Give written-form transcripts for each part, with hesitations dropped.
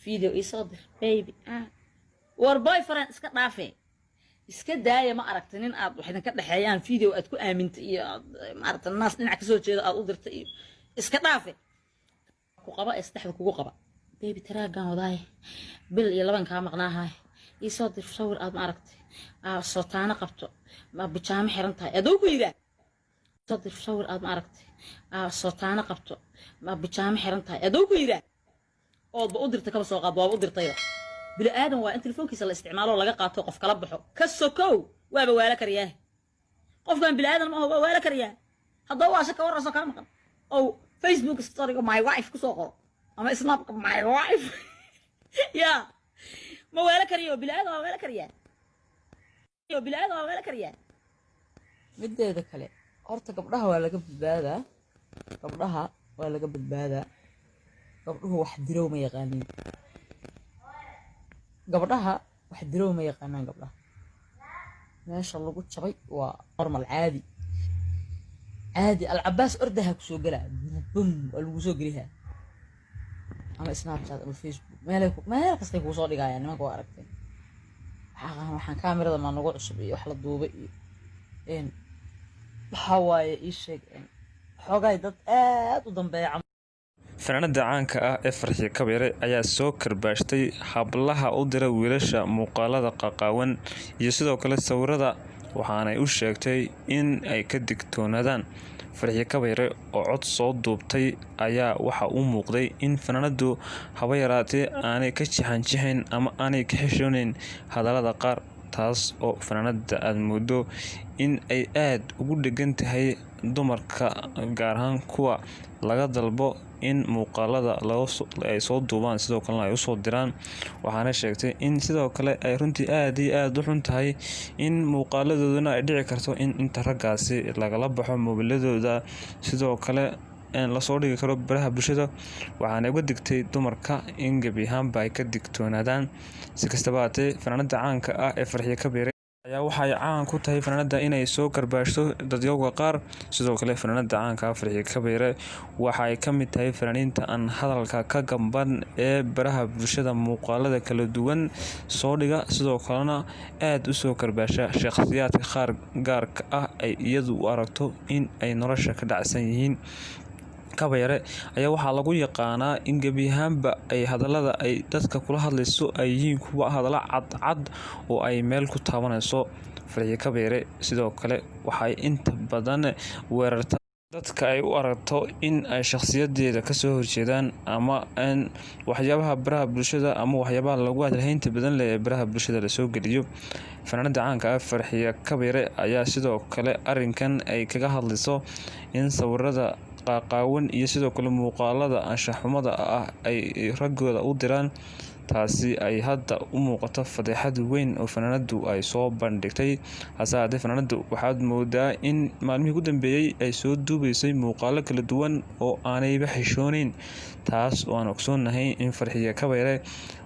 Video iisoo dir, baby. War boyfriend iska dhaafe, iska daaya. Ma aragta nin aad wax idinka dhexeeyaan video aad ku aamintay iyo aad maaragta naas dhinac kasoo jeeda aad u dirtay iyo iska dhaafe ku qaba ee saddexda kugu qaba. Baby, taraagan wadaaye, bil iyo laban kaa maqnaahay, iisoo dir sawir aad maaragtay sootaano qabto, ma bijaamo xiran tahay. Adoo ku yiraa soo dir sawir aad maaragtay sootaano qabto, ma bijaamo xiran tahay. Adoo ku yiraa oodba u dirtay, kaba soo qaad waaba u dirtayba. Bini aadan waa in telefoonkiisa la isticmaalo, laga qaato, qof kala baxo ka sokow, waaba waala karyaa. Qofkan bini aadan ma aho, waa waala karyaa. Haddaba waa shaka warasoo kaa maqan oo Facebook storyga "my wife" kusoo qoro ama Snapka "my wife" ya ma waala kariyo. Bini aadan waa waala karyaa, bini aadan waa waala karyaa. Mideeda kale, horta gabdhaha waa laga badbaadaa, gabdhaha waa laga badbaadaa. Gabdhuhu wax dirow ma yaqaaniin, gabdhaha wax dirow ma yaqaanaan. Gabdhaha meesha lagu jabay waa normal, caadi caadi. Alcabaas ordaha kusoo gelaa, bum, waa lagu soo gelihaa ama Snapchat ama Facebook, meelay meel kastay kuu soo dhigayaan nimanka. Waa aragteen, waxaa waxaan kaamirada maa nagu cusub iyo wax la duubay iyo waxaa waaye ii sheeg xoogaay dad aad u dambeeya. Fanaanada caanka ah ee Farxiyo Kabayare ayaa soo karbaashtay hablaha u dira wiilasha muuqaalada qaqaawan iyo sidoo kale sawirada, waxaanay u sheegtay in ay ka digtoonaadaan. Farxiyo Kabayare oo cod soo duubtay ayaa waxa uu muuqday in fanaanadu haba yaraatee aanay ka jixinjixin ama aanay ka xishoonayn hadallada qaar, taas oo fanaanada aad moodo in ay aad ugu dhegan tahay dumarka, gaar ahaan kuwa laga dalbo in muuqaalada ay soo duubaan, sidoo kalena ay usoo diraan. Waxaana sheegtay in sidoo kale ay runtii aad iyo aad u xun tahay in muuqaaladooduna ay dhici karto in inta raggaasi lagala baxo moobiladooda, sidoo kale lasoo dhigi karo baraha bulshada. Waxaana uga digtay dumarka in gebi ahaanba ay ka digtoonaadaan. Si kastaba haatee, fanaanada caanka ah ee Farxiyo Kabayare ayaa waxay caan ku tahay fanaanada inay soo karbaashto dadyowga qaar. Sidoo kale, fanaanada caanka ah Farxiyo Kabayare waxay ka mid tahay fanaaniinta aan hadalka ka gamban ee baraha bulshada muuqaalada kala duwan soo dhiga, sidoo kalena aad u soo karbaasha shakhsiyaadka qaar gaarka ah ay iyadu u aragto in ay nolosha ka dhacsan yihiin. Kabayare ayaa waxaa lagu yaqaanaa in gebi ahaanba ay hadallada ay dadka kula hadlayso ay yihiin kuwa hadallo cadcad oo ay meel ku taabanayso. Farxiyo Kabayare sidoo kale waxay inta badan weerartaa dadka ay u aragto in ay shakhsiyadeeda kasoo horjeedaan ama waxyaabaha baraha bulshada ama waxyaabaha lagu hadalhaynta badan leh ee baraha bulshada lasoo geliyo. Fanaanada caanka ah Farxiyo Kabayare ayaa sidoo kale arrinkan ay kaga hadlayso in sawirada qaaqaawan iyo sidoo kale muuqaalada anshaxumada ah ay raggooda u diraan, taasi ay hadda u muuqato fadeexad weyn oo fanaanadu ay soo bandhigtay. Hase haatee, fanaanadu waxaad moodaa in maalmihii ugu dambeeyey ay soo duubaysay muuqaalo kala duwan oo aanayba xishooneyn, taas oo aan ogsoonahay in Farxiyo Kabayare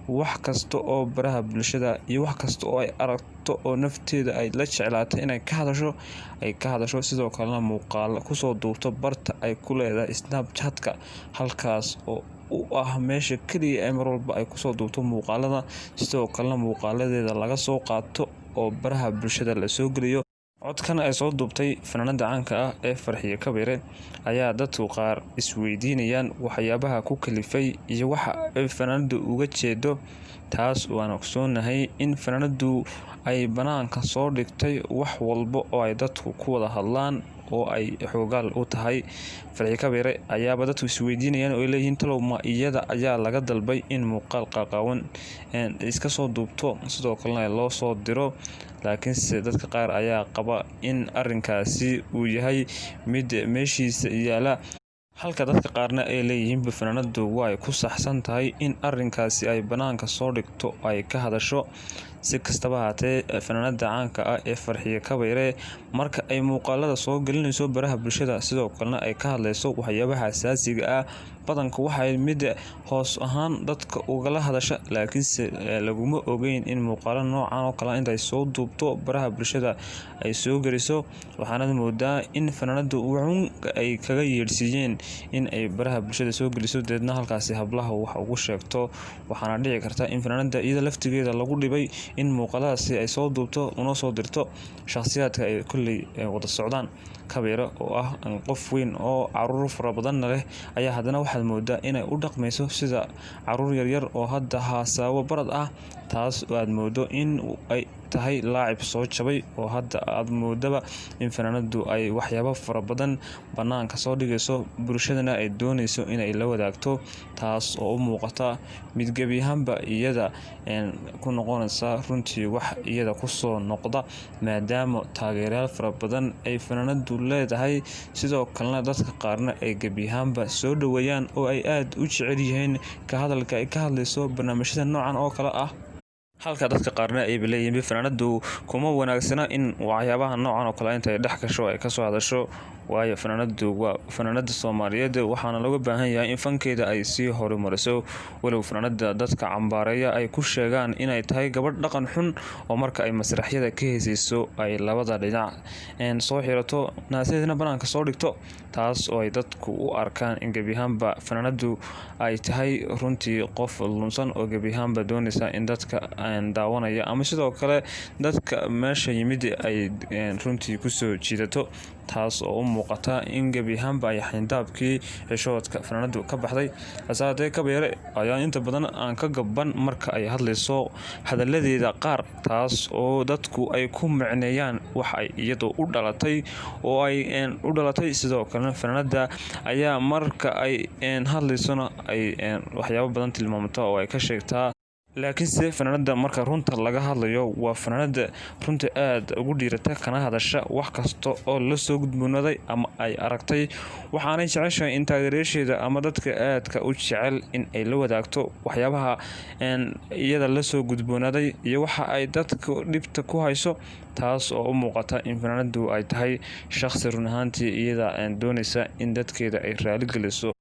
wax kasta oo baraha bulshada iyo wax kasta oo ay aragto oo nafteeda ay la jeclaatay inay ka hadasho ay ka hadasho, sidoo kalena muuqaalo kusoo duubto barta ay ku leedahay Snapchat-ka, halkaas oo u ah meesha kaliya ee mar walba ay kusoo duubto muuqaalada, sidoo kalena muuqaaladeeda laga soo qaato oo baraha bulshada lasoo geliyo. Codkan ay soo duubtay fanaanada caanka ah ee Farxiyo Kabayare ayaa dadku qaar isweydiinayaan waxyaabaha ku kalifay iyo waxa ay fanaanadu uga jeedo, taas oo aan ogsoonahay in fanaanadu ay banaanka soo dhigtay wax walba oo ay dadku ku wada hadlaan oo ay xoogaal u tahay. Farxiyo Kabayare ayaaba dadku isweydiinayaan oo ay leeyihiin, talow ma iyada ayaa laga dalbay in muuqaal qaaqaawan iska soo duubto, sidoo kalena loo soo diro? Laakiinse dadka qaar ayaa qaba in arrinkaasi uu yahay mid meeshiisa yaala, halka dadka qaarna ay leeyihiinba fanaanadu way ku saxsan tahay in arrinkaasi ay banaanka soo dhigto, ay ka hadasho. Si kastaba haatee, fanaanada caanka ah ee Farxiyo Kabayare marka ay muuqaalada soo gelinayso baraha bulshada, sidoo kalena ay ka hadlayso waxyaabaha xasaasiga ah, Badanka waxay mid hoos ahaan dadka ugala hadasha, laakiinse laguma ogeyn in muuqaalo noocan oo kale intay soo duubto baraha bulshada ay soo geliso. Waxaanad moodaa in fanaanadu wuxuun ay kaga yeedhsiiyeen in ay baraha bulshada soo geliso, deedna halkaasi hablaha wax ugu sheegto. Waxaana dhici karta in fanaanada iyada laftigeeda lagu dhibay in muuqaaladaasi ay soo duubto una soo dirto shakhsiyaadka ay kolley wada socdaan. Kabayare oo ah qof weyn oo caruur fara badanna leh ayaa haddana waxaad moodaa inay u dhaqmayso sida caruur yaryar oo hadda haasawo barad ah, taas oo aad moodo in ay tahay laacib soo jabay, oo hadda aad moodaba in fanaanadu ay waxyaabo fara badan banaanka soo dhigayso, bulshadana ay doonayso inay la wadaagto, taas oo u muuqata mid gebi ahaanba iyada ku noqonaysa runtii wax iyada kusoo noqda, maadaama taageerayaal fara badan ay fanaanadu leedahay, sidoo kalena dadka qaarna ay gebi ahaanba soo dhaweeyaan oo ay aad u jecel yihiin ka hadalka ay ka hadlayso barnaamijyada noocan oo kale ah, halka dadka qaarna ayba leeyihiin fanaanadu kuma wanaagsana in waxyaabaha noocan oo kale intay dhex gasho ay kasoo hadasho, waayo fanaanadu waa fanaanada Soomaaliyeed, waxaana looga baahan yahay in fankeeda ay sii horumariso. Walow fanaanada dadka cambaareeya ay ku sheegaan inay tahay gabadh dhaqan xun oo marka ay masraxyada ka heesayso ay labada dhinac soo xirato, naasadeedna banaanka soo dhigto, taas oo ay dadku u arkaan in gebi ahaanba fanaanadu ay tahay runtii qof lunsan oo gebi ahaanba doonaysa in dadka daawanaya ama sidoo kale dadka meesha yimid ay runtii kusoo jiidato, taas oo u muuqata in gebi ahaanba ay xayndaabkii xishoodka fanaanadu ka baxday. Hase haatee, Kabayare ayaa inta badan aan ka gaban marka ay hadlayso hadaladeeda qaar, taas oo dadku ay ku micneeyaan wax ay iyadu u dhalatay oo ay u dhalatay. Sidoo kalena fanaanada ayaa marka ay hadlaysona ay waxyaabo badan tilmaamta oo ay ka sheegtaa, laakiinse fanaanada marka runta laga hadlayo waa fanaanada runta aad ugu dhiirata kana hadasha wax kasta oo lasoo gudboonaaday ama ay aragtay. Waxaanay jeceshahay in taageerayaasheeda ama dadka aadka u jecel in ay la wadaagto waxyaabaha iyada lasoo gudboonaaday iyo waxa ay dadka dhibta ku hayso, taas oo u muuqata in fanaanadu ay tahay shaqsi run ahaantii iyada doonaysa in dadkeeda ay raali geliso.